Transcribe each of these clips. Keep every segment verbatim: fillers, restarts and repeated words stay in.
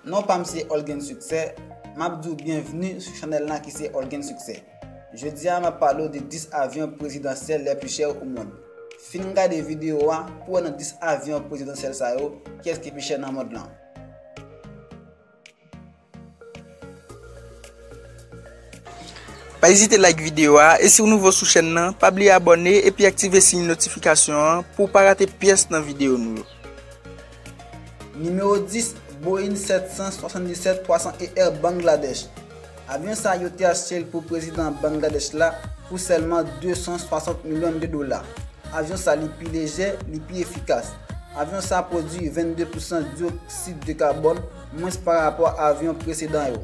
Non pa m se Olgen Succès, m ap di w byenvni sou chanèl lan ki se Olgen Succès. Jodi a m ap pale w de dis avyon prezidansyèl les plus chers au monde. Fin gade videyo a pou w wè nan dis avyon prezidansyèl sa yo, kiyès ki pi chè nan mond lan. Pa ezite like videyo a, e si w nouvo sou chèn nan, pa bliye abòne epi aktive siy notifikasyon an pou w pa rate pyès nan videyo nou yo. Nimewo dis, Boeing sèt san swasanndisèt twa san E Air Bangladesh. Avyon sa yo te achte l pou prezidan Bangladesh la pou sèlman de san swasant milyon de dola. Avyon sa li pi lejè, li pi efikas. Avyon sa pwodui vennde pousan dyoksid de kabòn mwens pa rapò a avyon presedan yo.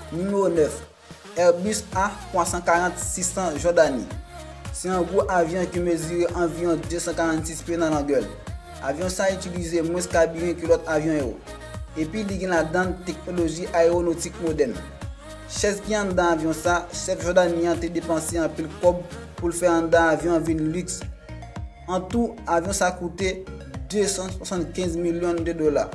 Nimewo nèf, Airbus A twa san karant sis san Jòdani. Se yon gwo avyon ki mezire anviwon de san karannsis pye nan longè l. Avyon sa itilize mwens kabiren ke lòt avyon yo. Epi li gen ladan l teknoloji ayewonotik modèn. Chèz ki anndan avyon sa, chèf Jòdani an te depanse anpil kòb pou l fè anndan avyon an vin liks. An tou, avyon sa koute de san swasannkenz milyon de dola.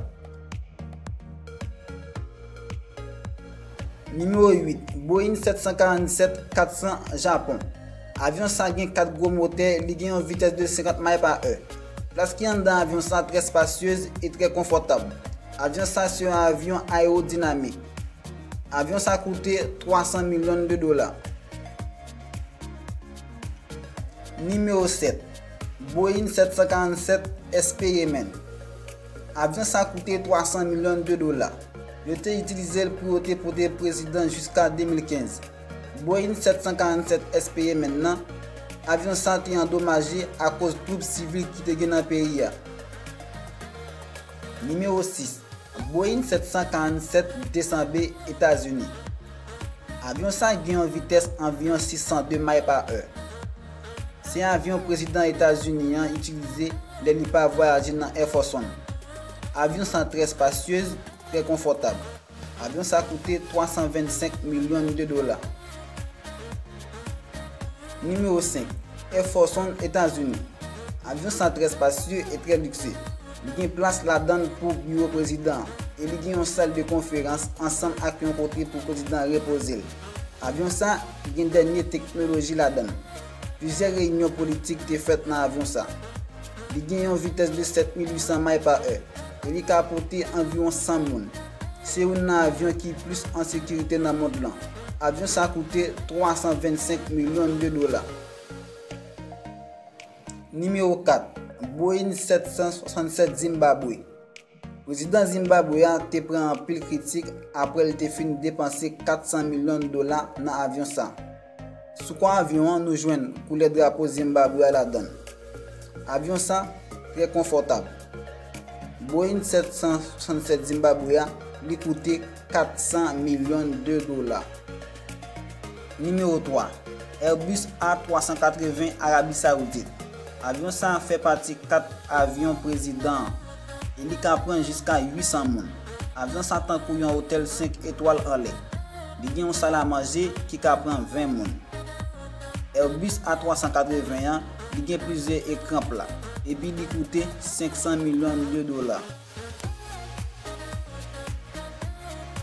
Nimewo uit, Boeing sèt san karanntsèt kat san Japon. Avyon sa gen kat gwo motè, li gen yon vitès de senkant may pa è. Plas ki anndan avyon sa trè espasyez e trè konfòtab. Avyon sa se yon avyon ayewodinamik. Avyon sa koute twa san milyon de dola. Nimewo sèt, Boeing sèt san karanntsèt Experiment. Avyon sa koute twa san milyon de dola. Yo te itilize l pou yo te pote prezidan jiska de mil kenz. Boeing sèt san karanntsèt Experiment nan, avyon sa te andomaje akoz twoub sivil ki te gen nan peyi a. Nimewo sis, Boeing sèt san karanntsèt de san B Etazini. Avyon sa gen yon vitès anviwon sis san de may pa è. Se avyon prezidan Etazini an itilize lè li pa vwayaje nan Air Force One. Avyon sa trè espasyez, trè konfòtab. Avyon sa koute twa san vennsenk milyon de dola. Nimewo senk, Air Force One Etazini. Avyon sa trè espasye e trè likse. Li gen plas ladan l pou biwo prezidan an, e li gen yon sal de konferans ansanm ak yon kote pou prezidan an repoze l. Avyon sa gen dènye teknoloji ladan l. Plizyè reyinyon politik te fèt nan avyon sa. Li gen yon vitès de sèt mil uit san may pa è, e li ka pote anviwon san moun. Se youn nan avyon ki plis an sekirite nan mond lan. Avyon sa koute twa san vennsenk milyon de dola. Nimewo kat, Boeing sèt san swasannsèt Zimbabwe. Prezidan Zimbabwe a te pran anpil kritik apre l te fin depanse kat san milyon dola nan avyon sa. Sou kwa avyon an, nou jwenn koulè drapo Zimbabwe a ladan l. Avyon sa trè konfòtab. Boeing sèt san swasannsèt Zimbabwe a, li koute kat san milyon de dola. Nimewo twa, Airbus A twa san katreven Arabi Sawoudit. Avyon sa a fè pati kat avyon prezidan an, e li ka pran jiska uit san moun. Avyon sa tankou yon otèl senk etwal anlè. Li gen yon sal a manje ki ka pran ven moun. Airbus A twa san katreven an, li gen plizyè ekran pla, epi li koute senk san milyon de dola.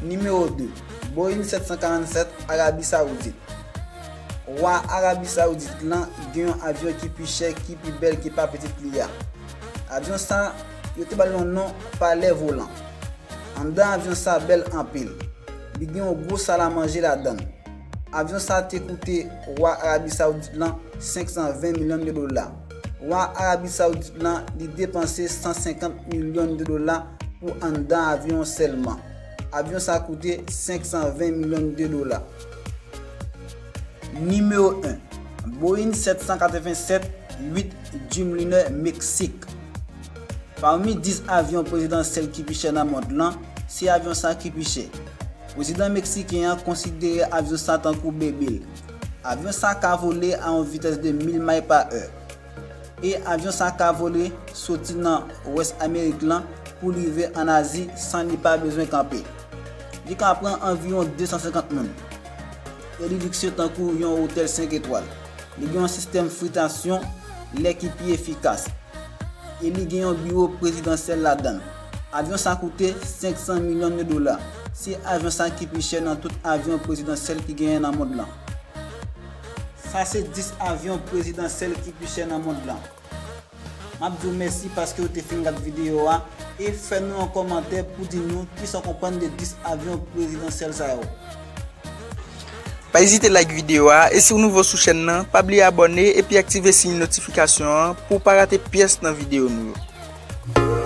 Nimewo de, Boeing sèt san karannsèt, Arabi Sawoudit. Wa Arabi Sawoudit lan gen yon avyon ki pi chè, ki pi bèl ke pa pitit li a. Avyon sa, yo te ba l yon non, Palè Volan. Anndan avyon sa bèl anpil. Li gen yon gwo sal a manje ladan l. Avyon sa te koute wa Arabi Sawoudit lan senk san ven milyon de dola. Wa Arabi Sawoudit lan, li depanse san senkant milyon de dola pou anndan avyon an sèlman. Avyon sa koute senk san ven milyon de dola. Nimewo en, Boeing sèt san katreven sèt uit Dreamliner Meksik. Pami dis avyon prezidansyèl ki pi chè nan mond lan, se avyon sa ki pi chè. Prezidan meksiken an konsidere avyon sa tankou bebe l. Avyon sa ka vole a yon vitès de mil may pa è. E avyon sa ka vole soti nan Wès Amerik lan pou l rive ann Azi san li pa bezwen kanpe. Li ka pran anviwon de san senkant moun. E li likse tankou yon otèl senk etwal. Li gen yon sistèm filtrasyon lè ki pi efikas. e li gen yon biwo prezidansyèl ladan l. Avyon sa koute senk san milyon de dola. Se avyon sa ki pi chè nan tout avyon prezidansyèl ki genyen nan mond lan. Sa se dis avyon prezidansyèl ki pi chè nan mond lan. M ap di w mèsi paske w te fin gad videyo a e fè nou yon kòmantè pou di nou kisa w konprann de dis avyon prezidansyèl sa yo. Pa ezite like videyo a e si w nouvo sou chèn nan, pa bliye abòne epi aktive siy notifikasyon an pou w pa rate pyès nan videyo nou yo.